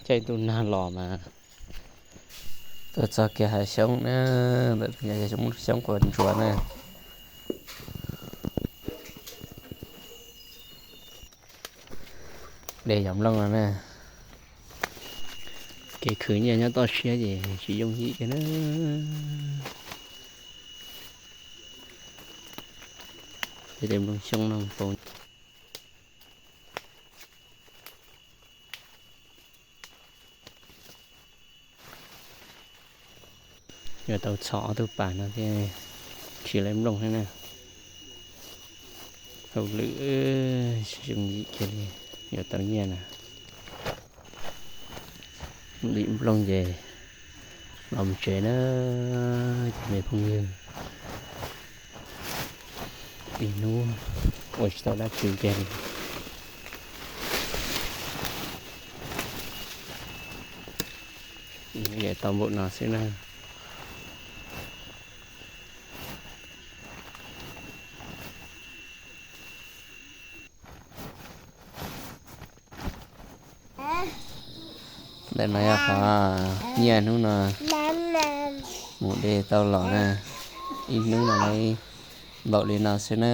Caij ntuj nag los mas tuaj txog kiag hav xyoob na, ntawm xyoob quav ntsuav na. De yog nplooj no na. Kev khwv nyiaj nyob toj siab ces tsis yooj yim kiag na. Tej nplooj xyoob no pau. Yuav tau txhom ob tug pas no thiaj nrhiav lawv nplooj thiab na. Hauj lwm tsis yooj yim kiag li, yuav tau nyiaj na. Dim nplooj ces los mus tsev na, cov me phooj ywg. Ib hnub ua tsis tau dab tsi kiag li. Tau npaum no xwb na. Ntawm no yog qhov nyiaj hnub no mus de tau los na. Ib hnub no npaum li no xwb na.